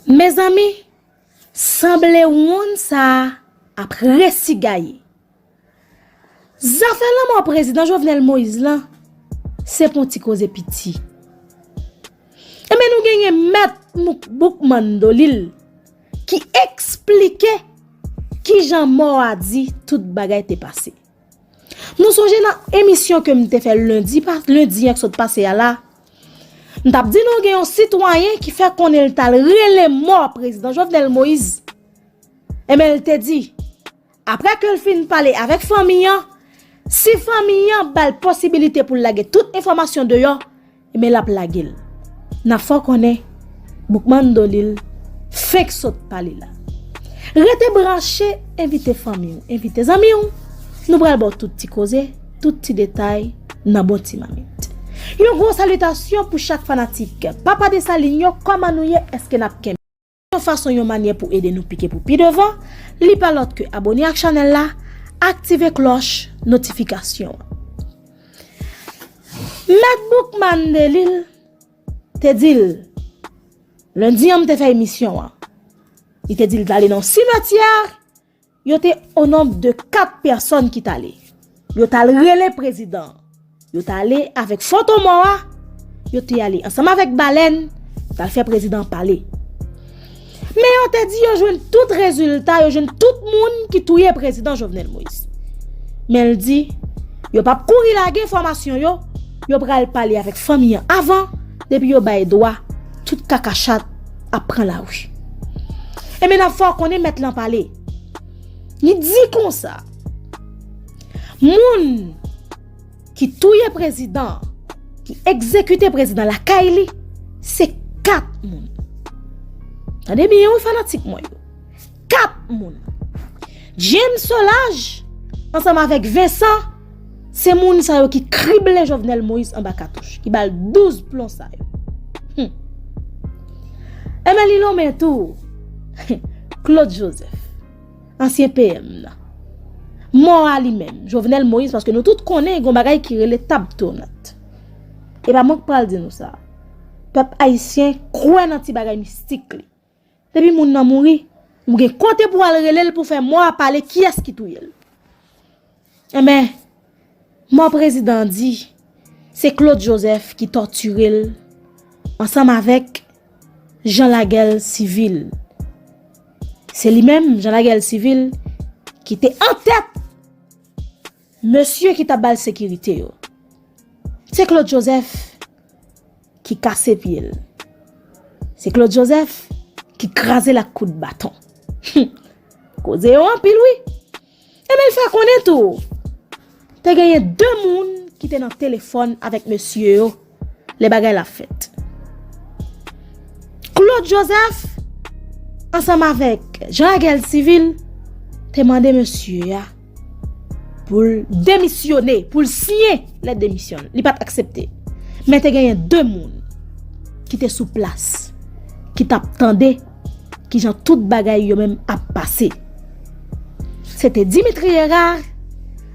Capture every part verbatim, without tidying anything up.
Mezanmi, sanble wonn sa a ap resi gaye. Zafè lanmò prezidan Jovenel Moïse lan, se pa yon ti koze piti. Enben, nou genyen mèt Mouk- Boukman Dolil ki eksplike kijan mò a di tout bagay te pase. Nou sonje nan emisyon ke m te fè lendi, pa- lendi an k sot pase a la, m t ap di nou gen yon sitwayen ki fè konnen l t al rele mò prezidan Jovenel Moïse. Enben, l te di, apre ke l fin pale avèk fanmi an, si fanmi an ba l posibilite pou l lage tout enfòmasyon deyò, enben, l ap lage l. N ap fè w konnen, Boukman Dolil fenk sot pale la. Rete branche, envite fanmi w, envite zanmi w. Nou pral ba w tout ti koze, tout ti detay nan bon ti mamit. Yon gwo salitasyon pou chak fanatik Papa Desalin yo, kòman nou ye? Èske n ap kenbe? Yon fason, yon manyè pou ede nou pike pou pi devan, li pa lòt ke abòne ak chanèl la, aktive klòch notifikasyon an. Mèt Boukman Dolil te di l, lendi an m te fè emisyon an, li te di l t ale nan yon simetyè, yo te o nonb de kat pèsòn ki t ale. Yo t al rele prezidan an. Yo t ale avèk foto mò a. Yo te ale ansanm avèk balèn. Yo t al fè prezidan an pale. Men yo te di yo jwenn tout rezilta, yo jwenn tout moun ki touye prezidan Jovenel Moïse. Men l di, yo p ap kouri lage enfòmasyon yo, yo pral pale avèk fanmi an avan, depi yo bay dwa, tout kaka chat ap pran lari. Enben, n ap fè w konnen mèt lan pale. Li di konsa, moun ki touye prezidan, ki egzekite prezidan lakay li, se kat moun. Tande byen wi, fanatik mwen yo. Kat moun. James Solages ansanm avèk Vincent, se moun sa yo ki krible Jovenel Moïse anba katouch, ki ba l douz plon sa yo. Hmm. Enben, li lonmen tou Claude Joseph, ansyen P M nan. Mò a li menm, Jovenel Moïse, paske nou tout konnen gen yon bagay ki rele tab tounant. E pa mwen k pral di nou sa. Pèp ayisyen kwè nan ti bagay mistik li. Depi moun nan mouri, ou gen kote pou al rele l pou fè mò a pale kiyès ki touye l. Enben, mò prezidan an di, se Claude Joseph ki tòtire l ansanm avèk Jean Laguerre Civil. Se li menm, Jean Laguerre Civil, ki te antèt mesye ki t ap ba l sekirite yo. Se Claude Joseph ki kase pye l. Se Claude Joseph ki kraze l ak kout baton. Koze yo anpil, wi. Enben, l fè konnen tou, te genyen de moun ki te nan telefòn avèk mesye yo lè bagay la fèt. Claude Joseph, ansanm avèk Jean Laguerre Civil, te mande mesye a pou l demisyone, pou l siyen lèt demisyon. Li pa t aksepte. Men te genyen de moun ki te sou plas, ki t ap tande kijan tout bagay yo menm ap pase. Se te Dimitri Hérard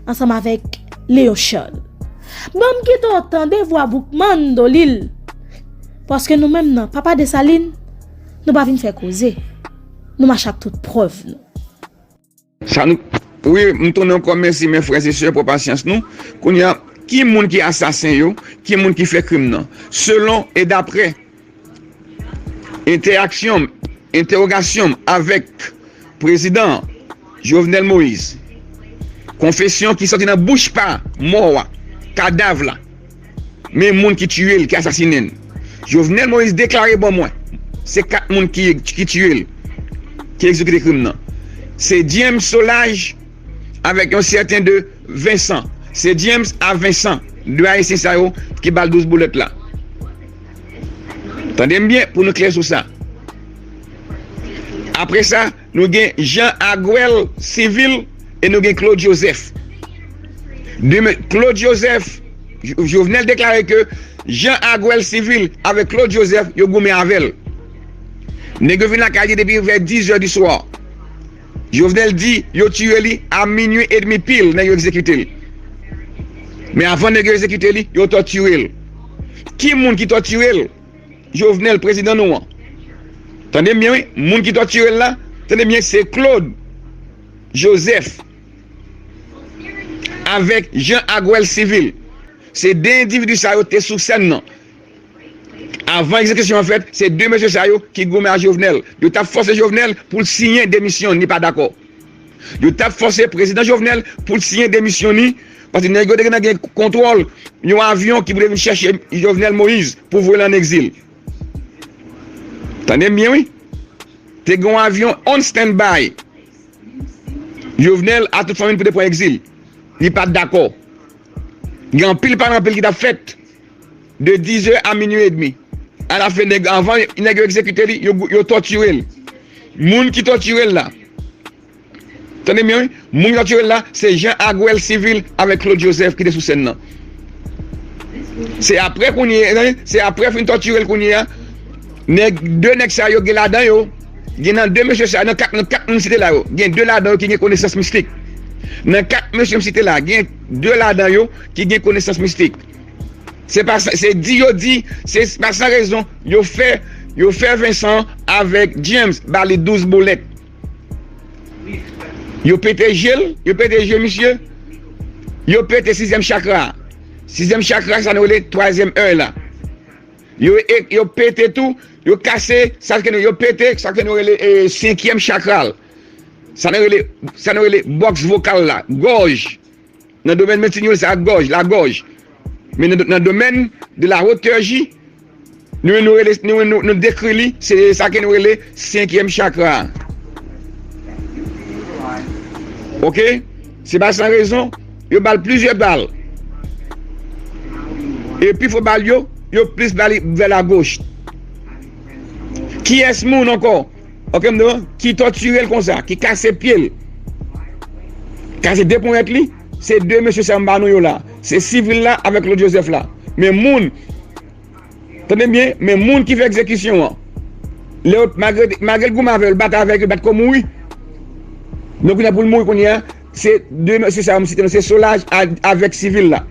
ansanm avèk Léon Charles. Ban m kite w tande vwa Boukman Dolil. Paske nou menm nan Papa Desalin, nou pa vin fè koze. Nou mache ak tout prèv nou. Sa nou, wi, m tounen ankò, mèsi, men frè e sè, pou pasyans nou. Kounye a, ki moun ki asasen yo? Ki moun ki fè krim nan? Selon e daprè entèaksyon m, entèwogasyon m avèk prezidan Jovenel Moïse, konfesyon ki sòti nan bouch pa mò a, kadav la, men moun ki tiye l, ki asasinen l. Jovenel Moïse deklare ban mwen, se kat moun ki, ki tiye l, ki egzekite krim nan. Se James Solages avèk yon sèten de Vincent. Se James a Vincent, de Ayisyen sa yo ki ba l douz boulèt la. Tande m byen pou nou klè sou sa. Apre sa, nou gen Jean Aguel Civil e nou gen Claude Joseph. Claude Joseph, Jovenel deklare ke Jean Aguel Civil avèk Claude Joseph yo goumen avè l. Nèg yo vin lakay li depi vè diz è di swa. Jovenel di yo tiye li a minui edmi pil, nèg yo egzekite l. Men avan nèg yo egzekite li, yo tòtire l. Ki moun ki tòtire l? Jovenel, prezidan nou an. Tande m byen, wi. Moun ki tòtire l la, tande m byen, se Claude Joseph avèk Jean Aguel Civil. Se de endividi sa yo te sou sèn nan. Avan egzekisyon an fèt, se de mesye sa yo ki goumen a Jovenel. Yo t ap fòse Jovenel pou l siyen demisyon, li pa dakò. Yo t ap fòse prezidan Jovenel pou l siyen demisyon li, paske nèg yo te gentan gen kontwòl yon avyon ki pou te vin chèche Jovenel Moïse pou voye l ann egzil. Tande m byen, wi. Te gen yon avyon on standby. Jovenel a tout fanmi l pou te pran egzil. Li pa t dakò. Gen anpil pale anpil ki t ap fèt de dizè a minui edmi. Alafen, nèg, anvan nèg yo egzekite li, yo, yo tòtire l. Moun ki tòtire l la, tande byen, wi. Moun ki tòtire l la, se Jean Aguel Civil avèk Claude Joseph ki te sou sèn nan. Se apre kounye, se apre fin tòtire l kounye a, nèg, de nèg sa yo gen ladan yo, gen nan de mesye sa, nan kat, nan kat moun site la yo, gen de ladan yo ki gen konesans mistik. Nan kat mesye m site la, gen de ladan yo ki gen konesans mistik. Se pa sa, se di yo di, se pa san rezon, yo fè, yo fè Vincent avèk James ba li douz boulèt. Yo pete je l, yo pete je misye, yo pete sizyèm chakra. Sizyèm chakra, sa nou rele twazyèm èy la. Yo, e, yo pete tou, yo kase, sa ke nou, yo pete, sa ke nou rele, e, senkyèm chakra l. Sa nou rele, sa nou rele bòks vokal la, gòj. Nan domèn medsin yo, se ak gòj, lagòj. Men nan, nan domèn de la haute énergie, nou, nou rele, nou, nou, nou dekri li, se sa ke nou rele senkyèm chakra. Oke? Se pa san rezon, yo ba l plizyè bal. E pifò bal yo, yo plis ba li vè lagoch. Kiyès moun ankò? Oke, m di w, ki tòtire l konsa, ki kase pye l, kase de ponyèt li, se de mesye sa m ba nou yo la. Se Civil la avèk Claude Joseph la. Men moun, tande byen, men moun ki fè egzekisyon an, lè yo, malgre, malgre l goumen avè yo, l bat avèk yo, l pa t ko mouri. Donk, kounye a pou l mouri kounye a, se de mesye sa yo m site nou, se Solaj a, avèk Civil la.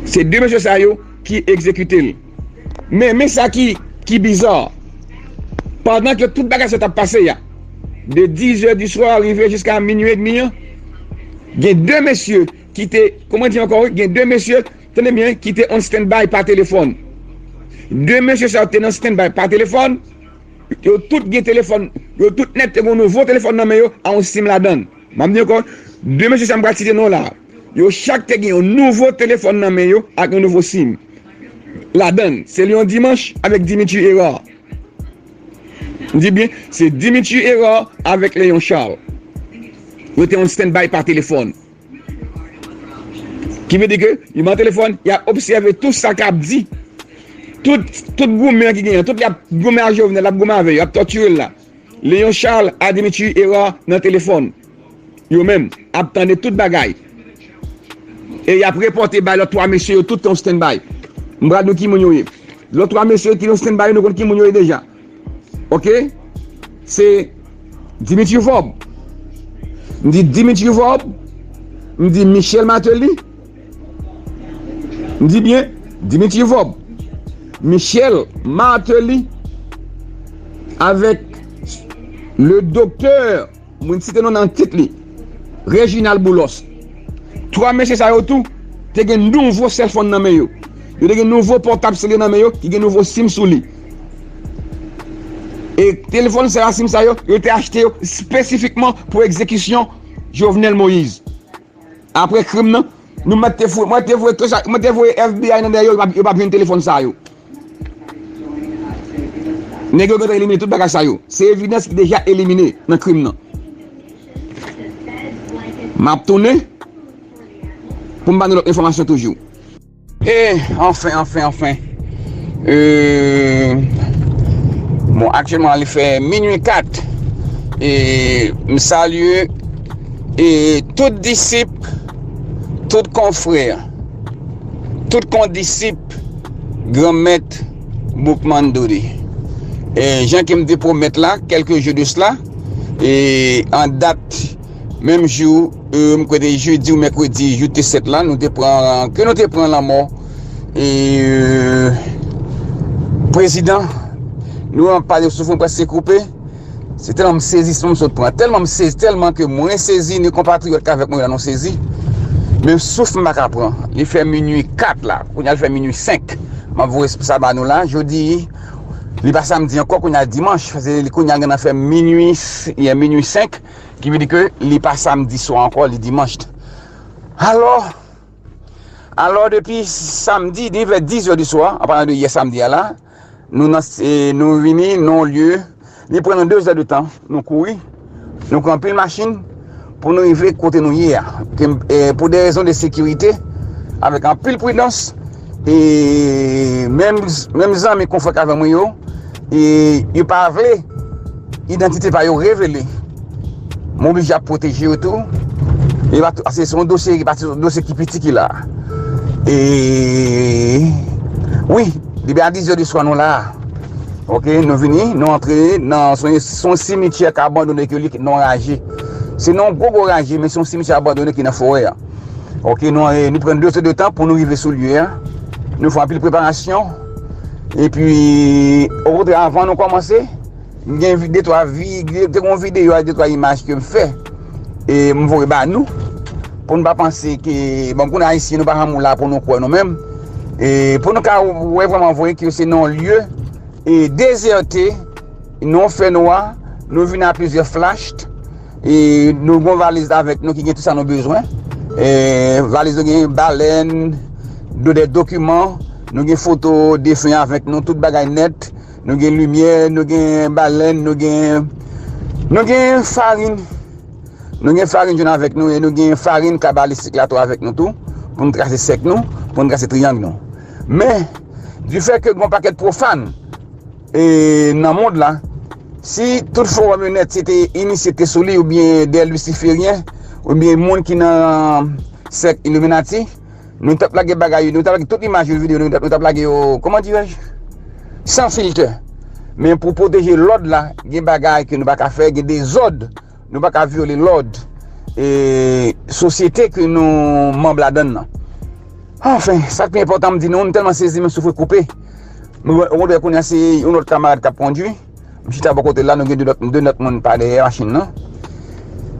Se de mesye sa yo ki egzekite l. Men, men sa ki, ki biza. Pandan ke tout bagay sa t ap pase a, de dizè di swa rive jiska minui edmi an, gen de mesye ki te, kòman di ankò, wi, gen de mesye, tande byen, ki te on standby pa telefòn. De mesye sa yo te nan standby pa telefòn, yo tout gen telefòn, yo tout nèt te gen yon nouvo telefòn nan men yo, a yon sim ladan l. M ap di ankò, de mesye sa m pral site non la, yo chak te gen yon nouvo telefòn nan men yo ak yon nouvo sim. Ladan l, se Léon Dimanche avèk Dimitri Hérard. M di byen, se Dimitri Hérard avèk Léon Charles. Yo te on standby pa telefòn. Ki vle di ke li pran telefòn, y ap obsève tout sa k ap di. Tout, tout goumen ki genyen, tout y ap goumen a Jovenel, y ap goumen avè yo, y ap tòtire l la. Léon Charles a Dimitri Hérard nan telefòn. Yo menm ap tande tout bagay. E y ap repòte bay lòt twa mesye yo tout tan standby. M pral di w ki moun yo ye. Lòt twa mesye ki nan standby yo, nou konn ki moun yo ye deja. Oke? Se Dimitri Vorbe. M di Dimitri Vorbe. M di Michel Martelly. M di byen, Dimitri Vorbe. Michel Martelly avèk le doktè, mwen site non nan tit li, Reginald Boulos. Twa mesye sa yo tou te gen nouvo sèlfòn nan men yo. Yo te gen nouvo pòtab sele nan men yo, ki gen nouvo sim sou li. E telefòn sa yo, sim sa yo, yo te achte yo espesifikman pou egzekisyon Jovenel Moïse. Apre krim nan, nou mèt te voye, mwen te voye tout sa, mwen te voye F B I nan dèyè yo, yo pa, yo pa jwenn telefòn sa yo. Nèg yo gentan elimine tout bagay sa yo. Se evidans ki deja elimine nan krim nan. M ap tounen pou m ba nou lòt enfòmasyon toujou. E, anfen, anfen, anfen. E, bon, aktyèlman, li fè minui kat. E, m salye, e, tout disip, tout konfrè, tout kondisip Granmèt Boukman Doudou. E, jan ke m te pwomèt la, kèlke jou de sela, e, an dat menm jou, e, m kwè te jedi ou mèkredi, jou te sèt la, nou te pran, ke nou te pran lanmò, e, prezidan Nou an pale souf mwen prèske koupe. Se tèlman m sezi, souf m sot pran. Tèlman m sezi, tèlman ke mwen sezi, ni konpatriyòt k avèk mwen la nou sezi. Men souf m pa ka pran. Li fè minui kat la. Kounye a l fè minui senk. M ap voye sa ba nou la. Jodi, li pa samdi ankò, kounye a dimanch. Paske li kounye a gentan fè minui, s- yeah, minui senk. Ki vle di ke li pa samdi swa ankò, li dimanch. Alò, Alò, depi samdi, depi vè diz è di swa, an palan de yè samdi a la, nou nan, e, nou vini nan yon lye, li pran nou de zè de tan, nou kouri, nou pran anpil machin pou nou rive kote nou ye a. Ke, e, pou de rezon de sekirite, avèk anpil pridans, e menm, menm zanmi konfrè k avè mwen yo, e yo pa vle idantite pa yo revele. M oblije ap pwoteje yo tou. E pa tou, se, se yon dosye, e pa se yon dosye ki piti ki la. E wi, depi a diz è de swa nou la. Oke, nou vini, nou antre nan se yon, se yon simityè k abandone ke li, non raje. Se non gwo gwo raje, men se yon simityè abandone ki nan forè a. Oke, nou, e, nou pran de zè de tan pou nou rive sou lye a. Nou fè anpil preparasyon. Epi, okontrè, avan nou kòmanse, m gen vi- de twa vi- de, de, yon videyo ak de twa imaj ke m fè. E m voye ba nou. Pou nou pa panse ke, bon, kounye a Ayisyen, nou pa janm la pou nou kwè nou menm. E pou nou ka wè vrèman vre ke se nan yon lye, e dezète, nan yon fè nwa, nou vin a plizyè flash. E nou gen yon valiz avèk nou ki gen tout sa nou bezwen. E valiz nou gen balèn, de, de dokiman, nou gen foto defen avèk nou, tout bagay nèt. Nou gen limyè, nou gen balèn, nou gen, nou gen farin. Nou gen farin jwenn avèk nou e nou gen farin kabalistik la tou avèk nou tou, pou nou trase sèk nou, pou nou trase triyang nou. Men, difè ke gen yon pakèt pwofàn, e, nan mond la, si tout fowòm yo nèt se te inisye te sou li oubyen de lisiferyen, oubyen moun ki nan sèk Illuminati, nou t ap lage bagay yo, nou t ap lage tout imaj yo, videyo, nou t ap, nou t ap lage yo, comment dirais-je? San filtè. Men pou pwoteje lòd la, gen bagay ke nou pa ka fè, gen dezòd, nou pa ka vyole lòd, e, sosyete ke nou manm ladann nan. Anfen, sa k pi enpòtan m di nou, m tèlman sezi, m souf koupe. Mwen, okontrè, kounye a se yon lòt kamarad k ap kondui. M chita bò kote l la, nou gen de lòt, de lòt moun pa dèyè machin nan.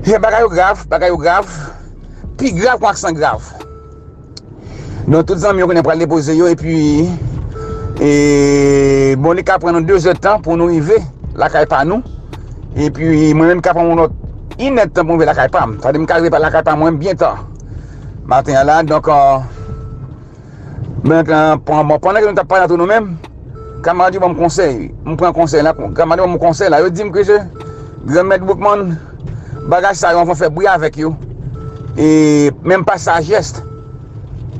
E bagay yo grav, bagay yo grav. Pi grav kon aksan grav. Donk, tout zanmi yo konnen pral depoze yo, epi, e, bon, li ka pran nou de zè tan pou nou rive lakay pa nou. Epi, mwen menm ka pran yon lòt inèdtan pou m rive lakay pa m. Sa vle di m ka rive lakay pa mwen byen ta maten an la. Donk, e, men, e, pran, bon, pandan ke nou t ap pale antre nou menm, kamarad yo ban m konsèy. M pran konsèy la, kamarad yo ban m konsèy la. Yo di m ke se Granmèt Boukman, bagay sa yo, anvan fè bri avèk yo. E menm pa sajès.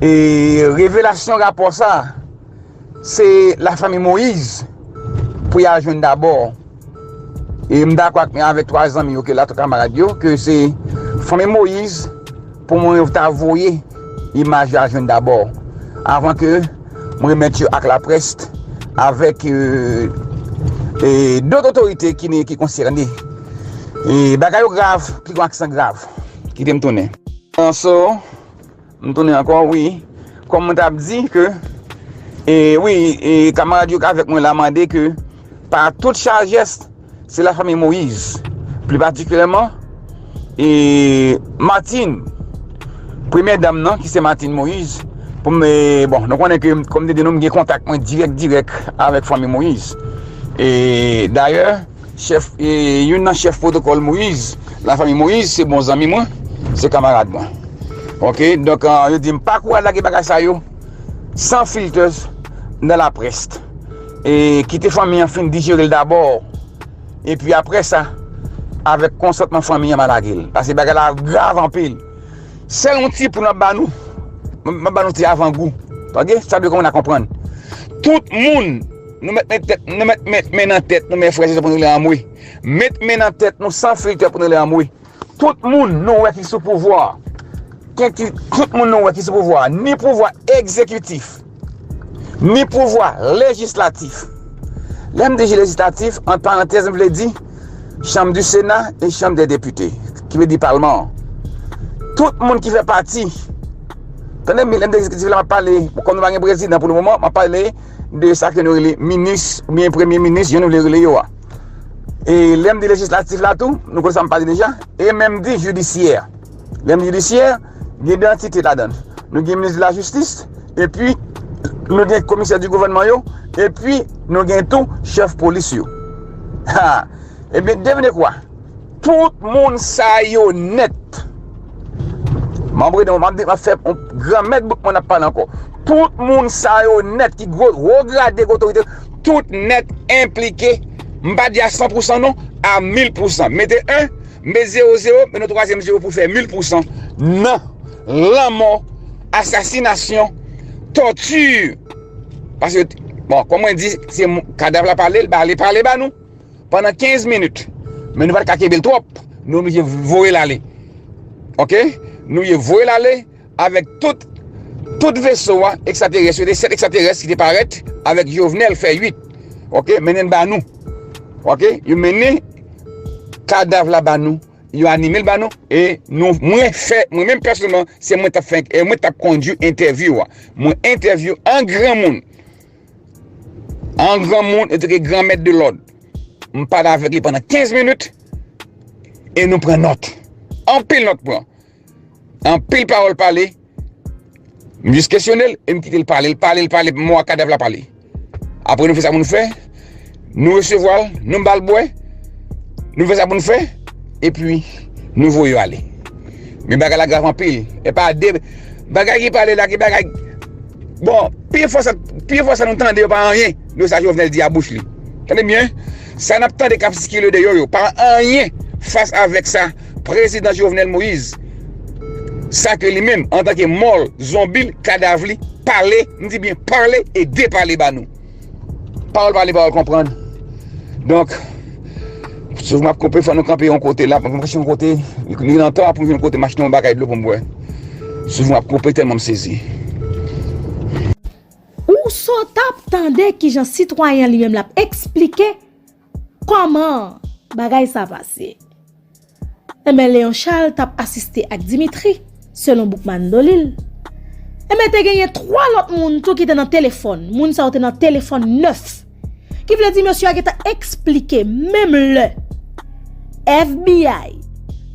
E revelasyon rapò sa, se lafanmi Moyiz pou y al jwenn dabò. E m dakò ak, avèk twa zanmi yo ke la, twa kamarad yo, ke se fanmi Moyiz pou mwen ta voye imaj yo al jwenn dabò. Avan ke mwen remèt yo ak laprès, avèk, e, e, dòt otorite ki, ki konsène. E bagay yo grav, pi grav ki sa grav. Kite m tounen. So, M tounen ankò, wi. Kòm mwen t ap di ke, e, wi, e, kamarad yo k avèk mwen la mande ke pa tout sajès, se lafanmi Moyiz. Pli patikilyèman, e, Martine, premyè dam nan, ki se Martine Moyiz, pou m, e, bon, nou konnen ke, kòm m te di nou, m gen kontak mwen dirèk, dirèk avèk fanmi Moyiz. E, dayè, chèf, e, youn nan chèf pwotokòl Moyiz, lafanmi Moyiz, se bon zanmi mwen, se kamarad mwen. Oke, donk, e, yo di m pa kouri al lage bagay sa yo san filtè nan laprès. E kite fanmi an fin dijere l dabò. Epi apre sa, avèk konsantman fanmi an, m a lage l. Paske bagay la grav anpil. Sèl yon ti pou n ap ba nou. M, m ap ba nou ti avangou. Tande? Sa dwe konprann a konprann. Tout moun, nou mèt met tèt, nou mèt met men nan tèt nou, men frè, se pou nou rele anmwe. Met men nan tèt nou san filtè pou nou rele anmwe. Tout moun nou wè ki sou pouvwa. Ki, ki, tout moun nou wè ki sou pouvwa. Ni pouvwa egzekitif, ni pouvwa lejislatif. Lè m di lejislatif, ant parantèz, m vle di Chanm di Sena e Chanm dè Depite, ki vle di Palman an. Tout moun ki fè pati, tande m, lè m di egzekitif la, m ap pale, kòm nou pa gen prezidan pou le moman, m ap pale de sa ke nou rele minis oubyen premye minis, jan nou vle rele yo a. E lè m di lejislatif la tou, nou konn sa m pale deja, e menm di jidisyè. Lè m di jidisyè, gen de antite ladan l. Nou gen minis de lajistis, epi nou gen komisè di gouvènman yo, epi nou gen tou chèf polis yo. Ha! Ebyen, devinez quoi? Tout moun sa yo nèt. M ap rele, m ap di, m ap fè yon granmèt bout mwen ap pale ankò. Tout moun sa yo nèt ki gwo, wo grade, gwo otorite, tout nèt enplike. M pa di a san pousan non, a mil pousan. Mete en, mete zewo zewo, mete yon twazyèm zewo pou fè mil pousan nan lanmò, asasinasyon, tòti. Paske, bon, kòm mwen di, se mou-, kadav la pale, l pale, pale ba nou pandan kenz minit. Men nou pa t ka kenbe l twòp. Nou oblije voye l ale. Oke? Nou oblije voye l ale avèk tout, tout veso a, ekstraterès yo, te sèt ekstraterès ki te parèt avèk Jovenel fè uit. Oke? Mennen l ba nou. Oke? Yo mennen kadav la ba nou. Yo anime l ba nou. E nou, mwen fè, mwen menm pèsonèlman, se mwen t ap fè, e mwen t ap kondui entèvyou a. Mwen entèvyou an granmoun. An granmoun, e te ke granmèt de lòd. M pale avèk li pandan kenz minit e nou pran nòt. Anpil nòt pran. Anpil pawòl pale. M jis kesyone l e m kite l pale. L pale, l pale, mò a kadav la pale. Apre nou fè sa pou nou fè, nou resevwa l, nou ba l bwè, nou fè sa pou nou fè, epi nou voye yo ale. Men bagay la grav anpil. E pa de bagay ki pale la, ki bagay. Bon, pi fò sa, pi fò sa nou tande yo pa anyen de sa Jovenel di a bouch li. Tande byen, sa n ap tande k ap sikile deyò yo pa anyen fas avèk sa prezidan Jovenel Moïse, sa ke li menm, antanke mò l, zonbi l, kadav li, pale, m di byen pale e depale ba nou. Pawòl pale, pawòl konprann. Donk, souf m ap koupe, fò nou kanpe yon kote la, m ap mache yon kote, li nan tan pou m jwenn kote m achte yon bagay dlo pou m bwè. Souf m ap koupe tèlman m sezi. Ou sot ap tande kijan sitwayen an li menm l ap eksplike kòman bagay sa pase. Enben, Léon Charles t ap asiste ak Dimitri, selon Boukman Dolil. Enben, te genyen twa lòt moun tou ki te nan telefòn. Moun sa yo te nan telefòn nèf. Ki vle di mesye a gentan eksplike menm lè F B I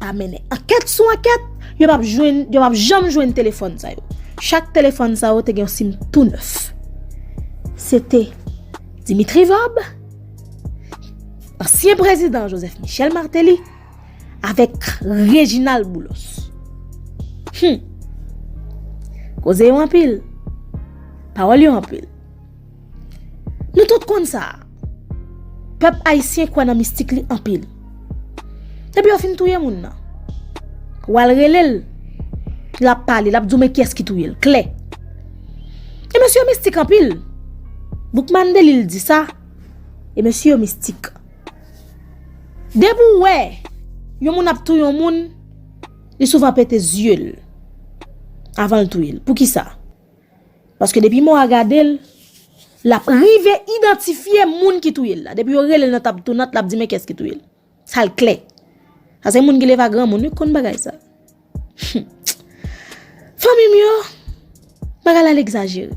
pa mennen ankèt sou ankèt, yo p ap jwenn, yo p ap janm jwenn telefòn sa yo. Chak telefòn sa yo te gen yon sim tou nèf. Se te Dimitri Vorbe, ansyen prezidan Joseph Michel Martelly, avèk Reginald Boulos. Hum. Koze yo anpil. Pawòl yo anpil. Nou tout konn sa. Pèp ayisyen kwè nan mistik li anpil. Depi yo fin touye moun nan, w al rele l, l ap pale, l ap di w men kiyès ki touye l, klè. E mesye yo mistik anpil. Boukman Dolil di sa. E mesye yo mistik. Depi w wè yon moun ap touye yon moun, li souvan pete zye l avan l touye l. Poukisa? Paske depi mò a gade l, l ap rive idantifye moun ki touye l la. Depi yo rele l nan tab tounant, l ap di men kiyès ki touye l. Sa l klè. Sa se moun ki leve a granmoun wi k konn bagay sa. Fanmi m yo, bagay la l egzajere.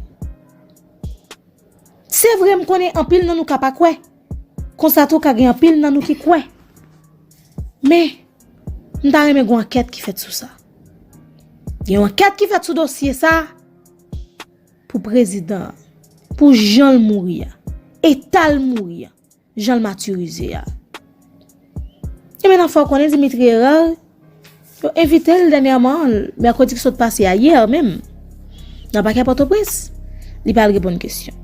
Se vre, m konnen anpil nan nou ka pa kwè. Konsa tou, ka gen anpil nan nou ki kwè. Men, m ta renmen gen yon ankèt ki fèt sou sa. Gen yon ankèt ki fèt sou dosye sa pou prezidan an, pou jan l mouri a, eta l mouri a, jan l matirize a. Ebyen, n ap fè w konnen Dimitri Hérard, yo envite l dènyèman, mèkredi ki sot pase a, yè menm, nan pakè Pòtoprens, li pral reponn kesyon.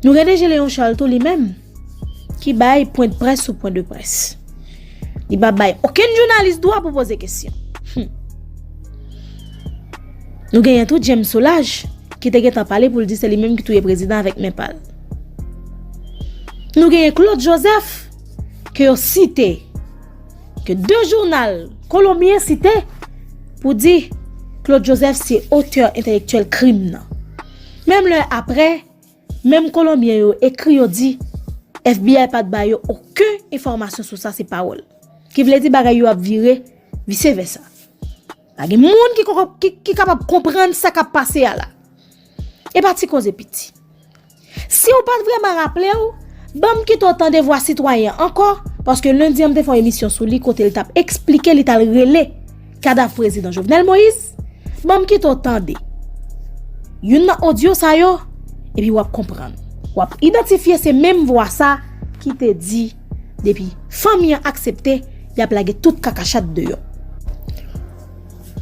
Nou gen D G Léon Charles tou, li menm, ki bay pwen de près sou pwen de près. Li pa bay okenn jounalis dwa pou poze kesyon. Hmm. Nou genyen tou James Solages, ki te gentan pale pou l di se li menm ki touye prezidan avèk men pa l. Nou genyen Claude Joseph, ke yo site, ke de jounal kolonbyen site pou di Claude Joseph se otè entèlektyèl krim nan. Menm lè apre, menm kolonbyen yo ekri yo di F B I pa t ba yo okenn enfòmasyon sou sa, se pawòl. Ki vle di bagay yo ap vire vise vèsa. Pa gen moun ki, ki, ki kapab konprann sa k ap pase a la. E pa ti koze piti. Si w pa t vrèman raple w, ban m kite w tande Vwa Sitwayen an ankò, paske lendi an m te fè yon emisyon sou li kote l t ap eksplike, li t al rele kadav prezidan Jovenel Moïse. Ban m kite w tande youn nan odyo sa yo, epi w ap konprann. W ap idantifye se menm vwa sa ki te di depi fanmi an aksepte, y ap lage tout kakachat deyò.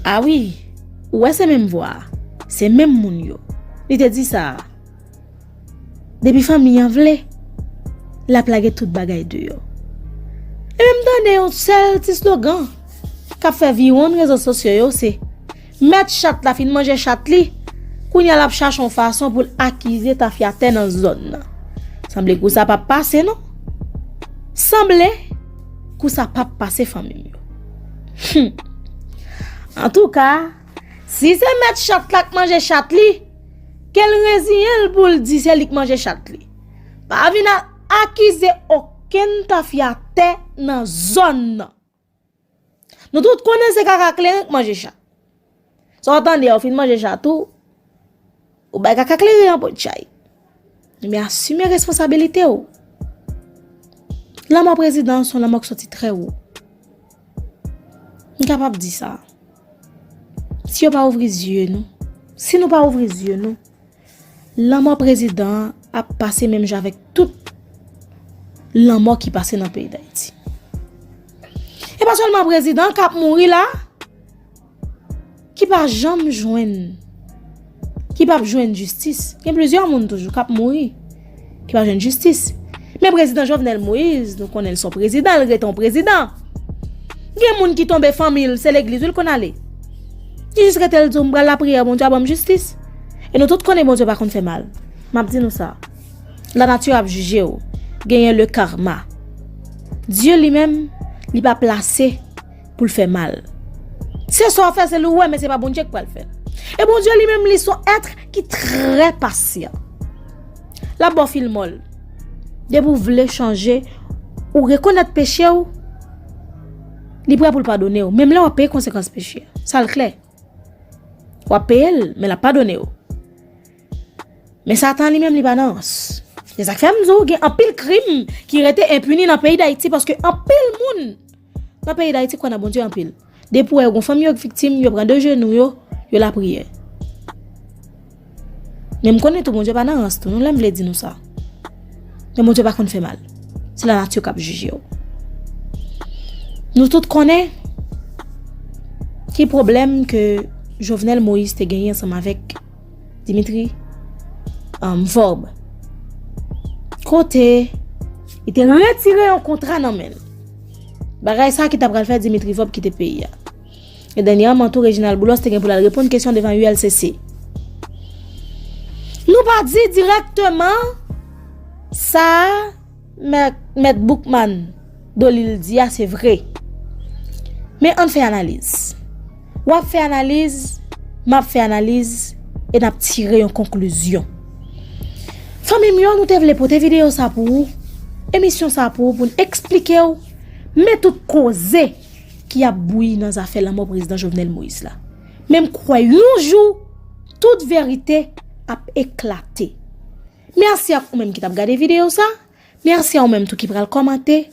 A wi, ou wè se menm vwa a, se menm moun yo. Li te di sa a. Depi fanmi an vle, l ap lage tout bagay deyò. Epi m tande yon sèl ti slogan k ap fè viwonn rezo sosyo yo se, mèt chat la fin manje chat li, kounye a l ap chache yon fason pou l akize tafyatè nan zòn nan. Sanble kou sa p ap pase non. Sanble kou sa p ap pase fanmi m yo. Antouka, si se mèt chat la k manje chat li, ke l reziyen l pou l di se li k manje chat li. Pa vin a- akize okenn tafyatè nan zòn nan. Nou tout konnen se kaka kleren k manje chat. Sa w tande a, ou fin manje chat ou, ou bay kaka kleren an potchay. Ebyen, asime responsabilite w. Lanmò prezidan an se yon lanmò k soti trè wo. M kapab di sa. Si yo pa ouvri zye nou, si nou pa ouvri zye nou, lanmò prezidan an ap pase menm jan avèk tout lanmò ki pase nan peyi Dayiti. E pa sèlman prezidan k ap mouri la, ki pa janm jwenn, ki p ap jwenn jistis. Gen plizyè moun toujou k ap mouri, ki pa jwenn jistis. Men prezidan Jovenel Moïse, nou konnen l se yon prezidan, l rete yon prezidan. Gen moun ki tonbe fanmi l, se legliz wi l konn ale. Li jis rete l di w, m pral lapriyè, Bondye a ban m jistis. E nou tout konnen Bondye pa konn fè mal. M ap di nou sa. Lanati ap jije w. Genyen le karma. Dye li menm, li pa plase pou l fè mal. Se sa w fè, se li w wè, men se pa Bondye k pral fè l. E Bondye li menm, li se yon èt ki trè pasyan. L ap ba w fil mòl. Depi w vle chanje, ou rekonèt peche w, li prè pou l padone w. Menm lè w ap peye konsekans peche a. Sa l klè. W ap peye l, men l ap padone w. Men Satan li menm, li pa nan rans. Se sa k fè m di w, gen anpil krim ki rete enpini nan peyi Dayiti, paske anpil moun nan peyi Dayiti kwè nan Bondye anpil. Depi w wè yo gon fanmi yo k viktim, yo pran de jenou yo, yo lapriyè. Men m konnen tou, Bondye pa nan rans tou, non, lè m vle di nou sa. Men Bondye pa konn fè mal. Se lanati k ap jije w. Nou tout konnen ki pwoblèm ke Jovenel Moïse te genyen ansanm avèk Dimitri, um, Vorbe. Kote li te retire yon kontra nan men l. Bagay sa ki ta pral fè Dimitri Vorbe kite peyi a. E dènyèman tou, Reginald Boulos te gen pou l al reponn kesyon devan U L C C. Nou pa di dirèkteman sa mèt, mèt Boukman Dolil di a se vre. Men ann fè analiz. W ap fè analiz, m ap fè analiz, e n ap tire yon konklizyon. Fanmi m yo, nou te vle pote videyo sa pou ou, emisyon sa pou ou, pou n eksplike w, men tout koze ki ap bouyi nan zafè lanmò prezidan Jovenel Moïse la. Men m kwè yon jou, tout verite ap eklate. Mèsi ak ou menm ki t ap gade videyo sa. Mèsi a ou menm tou ki pral kòmante.